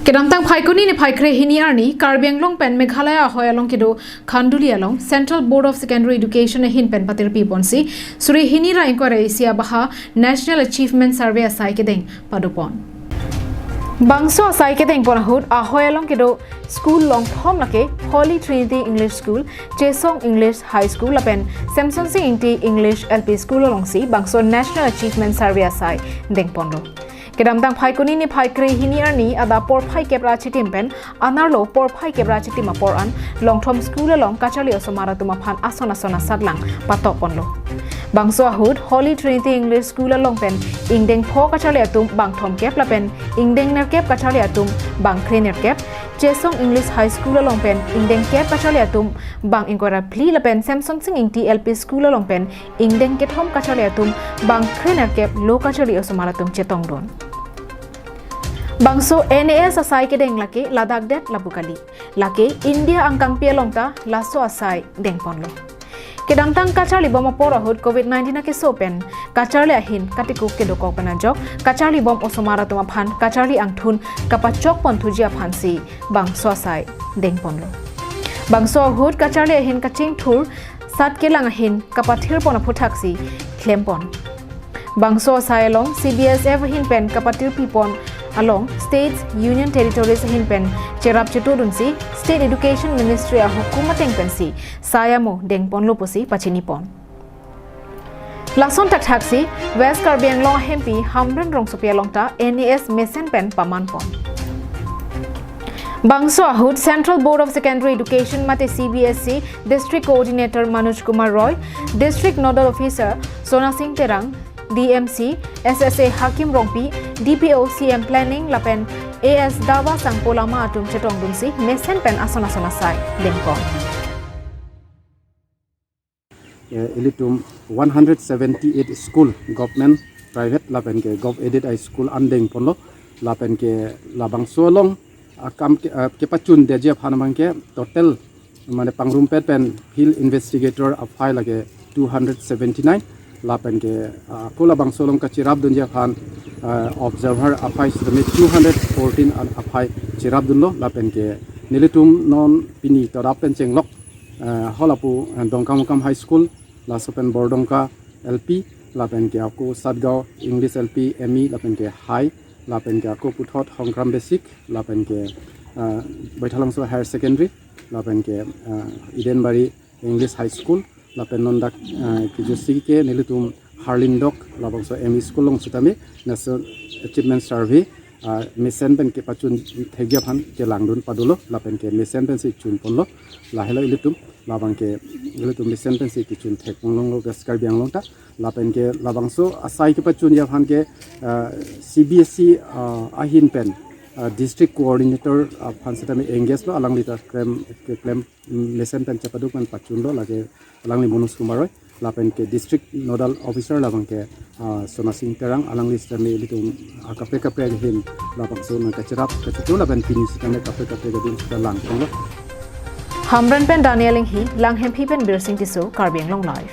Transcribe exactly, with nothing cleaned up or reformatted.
Kedamtang Phaikuni niphai kre hini arni Karbi Anglong pen Meghalaya ahoi along kedo Khanduli along Central Board of Secondary Education ahin pen patirpi ponsi suri hini ra ingkoi ra isi abaha National Achievement Survey asai kedeng padopon. Bangso asai kedeng pon ahut ahoi along kedo school longthom lake Holy Trinity English School, Chesong English High School lapen Semson Sing Ingti English L P School alongsi bangso National Achievement Survey asai dengponlo. Kedamtang Phaikuni niphai kre hini arni adap porphai kep ra chitim pen anerlo porphai kep ra chitim apor an longthom school along kacharli osomar atum aphan ason ason asatlang patok ponlo. Bangso ahut Holy Trinity English School along pen ingdeng pho kacharli atum bang thomkep lapen ingdeng nerkep kacharli atum bang kre nerkep, Chesong English High School along pen ingdeng kep kacharli atum bang ingkoi ra phli lapen Semson Sing Ingti L P School along pen ingdeng kethom kacharli atum bang kre nerkep lo kacharli osomar atum chetongdun. Bangso N A S asai kedeng lake ladak det lapu kali. Lake India angkangpi along ta laso asai dengponlo. Kedamtang kacharli bom apor ahut covid nineteen akeso pen kacharli ahin katikuk kedokok pen ajok kacharli bom osomar atum aphan kacharli angthun kapachok pon thuji aphansi bangso asai dengponlo. Bangso ahut kacharli ahin kachingthur sat kelang ahin kapathir pon aphuthaksi klempon. Bangso asai along C B S F ahin pen kapatirpi pon along states, union territories ahin pen cherap chetudunsi State Education Ministry ahukum ateng pensi sai amo dengponlo pusi pachini pon. Lason thakthaksi West Karbi Anglong ahempi Hamren Rongsopi along ta N A S mesen pen paman pon. Bangso ahut Central Board of Secondary Education mate C B S E District Coordinator Manoj Kumar Roy, District Nodal Officer Sona Sing Terang, D M C, S S A Hakim Rongpi, D P O C M Planning lapen A S Dawa Sangpo Lama atum chetongdunsi mesen pen ason ason asai dengpon. Eh, ilitum one hundred seventy-eight school, government, private lapen ke gov aided a-school an dengponlo lapen ke labangso along akam ke, eh, kepachundetji aphan abang ke total mane pangrumpet pen field investigator aphai lake two hundred seventy-nine lapen ke, ah, ako labangso along kachirap dunji aphan, ah, observer aphai sitame two hundred fourteen an aphai chirap dunlo lapen ke nelitum non pini todap pen chenglok, eh, holapu, eh, Dongkamukam High School, laso pen Bordongka L P, lapen ke ako Satgaon English L P M E, lapen ke High, lapen ke ako puthot Hongkram Basic, lapen ke, eh, Baithalangso Higher Secondary, lapen ke, eh, Edenbari English High School, lapen non dak, eh, kejutsi ke nelitum Harlindok labangso M E School along sitame National Achievement Survey, ah, mesen pen kepachun thekji aphan kelangdun padolo lapen ke mesen pensi chunponlo. Lahelo ilitum labang ke ilitum mesen pensi kechun thek ponlonglo West Karbi Anglong ta lapen ke labangso asai kepachunji aphan ke, ah, C B S E, ah, ahin pen, ah, District Coordinator aphan sitame engage lo, alangli ta klem keklem mesen pen chepaduk pen pachunlo, lake alangli Manoj Kumar Roy, lapen ke District Nodal Officer labang ke, ah, Sona Sing Terang, alangli sitame ilitum, ah, kaprek kaprek ahin labangso nangkachirap kachitu lapen pini sitame kaprek kaprek adin sita langponglo. Hamren pen Daniel Inghi, Langhemphi pen Birsing Tisso, Karbi Anglong Live.